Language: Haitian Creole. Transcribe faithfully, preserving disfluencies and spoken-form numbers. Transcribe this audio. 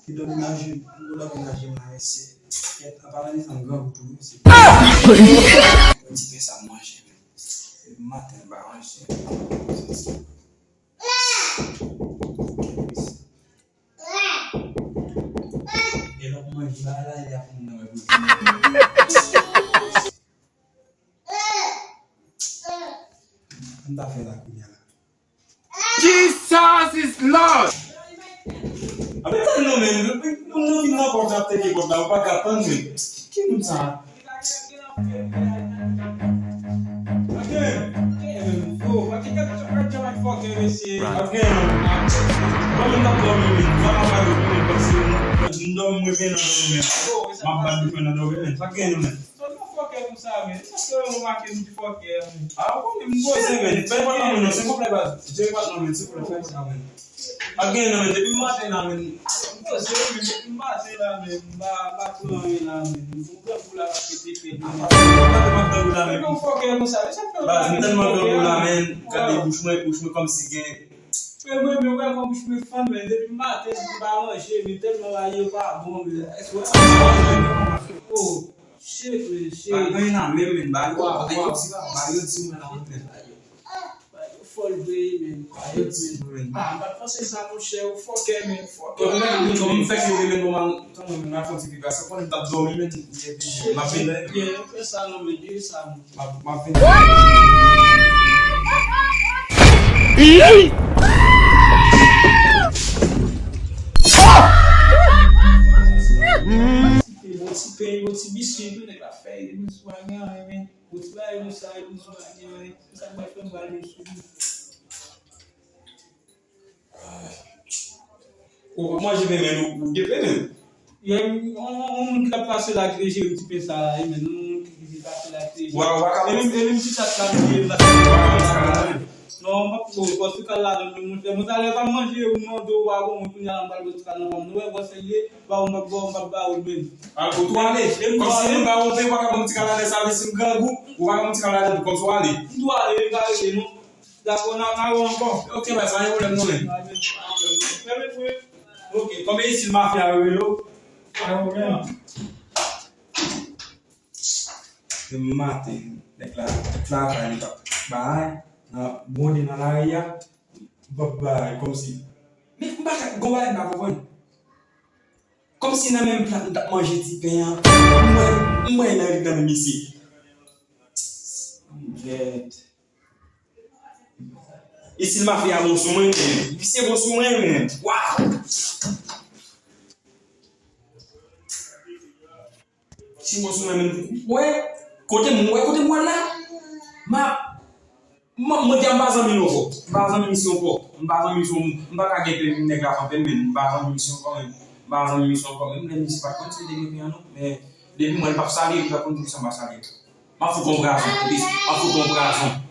Li dòmi nan je, li dòmi nan je mwen, mesye. Kèt, an palan de sa, m grangou tou, mesye. Yon ti pen sa m manje, men. Depi maten, m pa manje. E lè w manje, bagay la, li ap moun nan wè pou m ta fè la kounye a la. Jesus is Lord! Ape tann non, men, moun nan vin nan pòt la, ap teke pòt la, ou pa ka tann, men. Ki moun sa? Ape. Ape. Bon, moun t ap dòmi, men. Sa pa pale, men, paske m dòmi, mwen vin nan dòmi, men. M ap bat bouch mwen nan dòmi, men. Sa gen, men. Sòt nan fòkè konsa, men. Èske w remake m di fòkè, men? A, ou konnen m poze, men. Fè pòt la, men, non, silvouplè, baz. Jere pòt la, men, silvouplè, fè pòt la, men. Pa gen, non, men, depi maten la, men. M poze, men, depi maten la, men. M pa, m pa pran anyen la, men. M pran pou la, pa pete fè, men. M pa pran pou la, men. Fè yon fòkè konsa, men. Sa fè baz, m tèlman pran pou la, men. Gade bouch mwen, bouch mwen kòmsi gen. Men mwen, men wè kòm bouch mwen fann, men. Depi maten, m pa manje, men tèlman bagay yo pa bon, men. Èske w pa manje? Oh. Shit, man, shit. Pa gen anyen la menm, men, ba yo, ba yo di, ba yo di mwen la, men. Ba yo fòl vre, men. Ba yo di mwen, men. Ah, m pa t panse sa, monchè, ou fòkè, men, fòkè. Bon, men, men, men, m fèk rive, men, bon, man, tann mwen, men, m ap fè yon ti pipi, paske konnen m t ap dòmi, men, m ap vin la. Yeah, fè sa, non, men, di sa, non. M ap, m ap vin. Bon, ti pen, bon, ti biswi, tou, nèg la fè, li sou a gen anyen, men. Bon, ti bagay konsa, li sou a gen anyen. Se sa k pral fè m pral vin sou li. Ou manje pen, men, ou, ou gen pen, men. Yon, yon, yon moun ki t ap pase la ki te jere ti pen sa la, wi, men, yon moun ki, ki te pase la ki te jere. Wa, wa ka. E menm, e menm ti tat la, ki te pase la. Non, m p ap, bon, pòs ti kal la, non, non, monchè. Mwen, talè, pa manje, ou mande, ou pa bon, kounye a, m pral pòs ti kal nan fanm. Nou wè, bò, serye, ba ou, m p ap, ba ou, m p ap ba ou, men. Ah, ou tou ale? Kòmsi moun ba ou pen, ou pa ka ban m ti kal la, sa vle di si m grangou, ou pa ka ban m ti kal la, kòmsi ou ale? M tou ale, li pa rete, non. Dakò, n a, n a wè ankò. Ok, baz, pa gen pwoblèm non, men. Pa gen pwoblèm. Fèmen pou yo. Ok, kòm isit mafya yo rele w. Pa gen pwoblèm. Demen maten, nèg la travay, li t ap bay, nan gwonde nan lari a, m p ap bay, kòmsi. Men m pa ka, gon bagay m pa konprann. Kòmsi nan menm plat m t ap manje ti pen an, m wè, m wè nan, nan men misye. Gèt. Isit mafya bon sou mwen, men. Misye bon sou mwen, men. Waw! Si bon sou mwen, men. Wè, kote m, wè, kote m wè la? Ma, ma, mwen di a m pa zanmi nou ankò. M pa zanmi misye ankò. M pa zanmi misye, m pa ka gen pen nèg la fè pen, men. M pa zanmi misye ankò, men. M pa zanmi misye ankò, men. M lè misye pa konn se te gen pen an, non. Men, depi mwen, l p ap salye, li pa konn poukisa m pa salye. M ap fout yon prazon, m ap fout yon prazon.